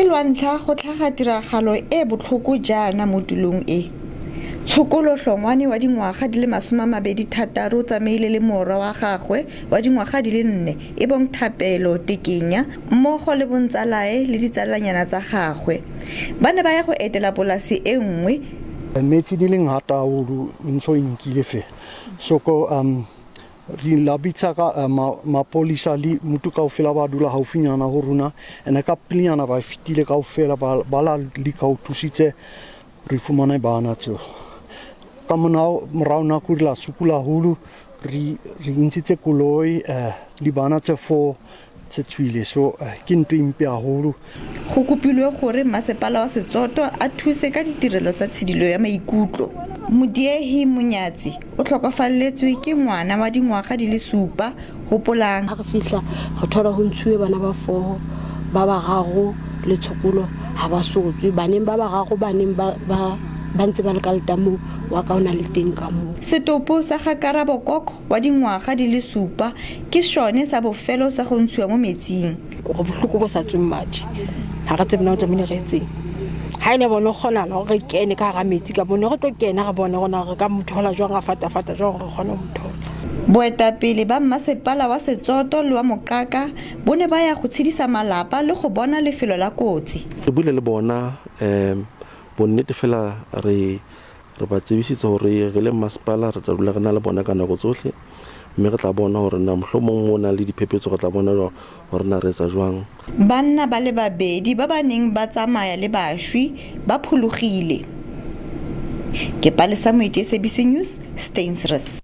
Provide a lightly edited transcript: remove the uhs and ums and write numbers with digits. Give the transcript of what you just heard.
Ke lwa ntlha go tlhaga tiragalo e botlhoko jaana mo tulong e. Tshokolo Hlongwane wa dingwaga di le 26 o tsamaile le morwa wa gagwe wa dingwaga di le 4 e bong Thapelo Tekenya mmogo le bontsalae le ditsalanyana tsa gagwe. Ba ne ba ya go etela polase e nngwe. Metsi di le ngata haholo ntho e nkile fela. So ko re la bitsa ka mapolisa le motho kaofela ba dula haufinyana ho rona, ene ka pelenyana ba fetile kaofela ba la leka ho thusitse re fumane bana tseo. Ka morao nako re la sokola haholo, re ntshitse koloi le bana tse 4 tse tswile, so ke ntho e mpe haholo. Go kopilwe gore masepala wa Setsoto a thuse ka ditirelo tsa tshidilo ya maikutlo. Modiehi Monyatsi o tlhokafaletswe ke ngwana wa dingwaga di le 7, Hopolang. Ha re fihla re thola ho ntshuwe bana ba 4, ba bararo le Tshokolo ha ba sotswe. Baneng ba bararo ba neng ba ntse ba le ka letamong wa ka o na le teng ka moo. Setopo sa ga Karabo Koko wa dingwaga di le 7 ke sone sa bofelo sa go ntshiwa mo metsing. Gore bohloko bo sa tsweng madi, ha re tsebe na o tlamehile re etseng. Ha ene bone kgonala hore re kene ka hara metsi ka bone, re tlo kena re bone rona re ka mo thola jwang, ra fatafata jwang re kgone ho mo thola. Boetapele ba mmasepala wa Setsoto le wa Moqaka bo ne ba ya go tshedisa malapa le go bona lefelo la kotsi. Re buile le bona, bonnete fela re ba tsebisitse hore re le mmasepala re tla dula re na le bona ka nako tsohle, mme re tla bona hore na mohlomong mo nang le diphephetso re tla bona hore na re etsa jwang. Banna ba le babedi ba ba neng ba tsamaya le bašwi ba phologile. Ke Palesa Moeti, SABC News, Steynsrus.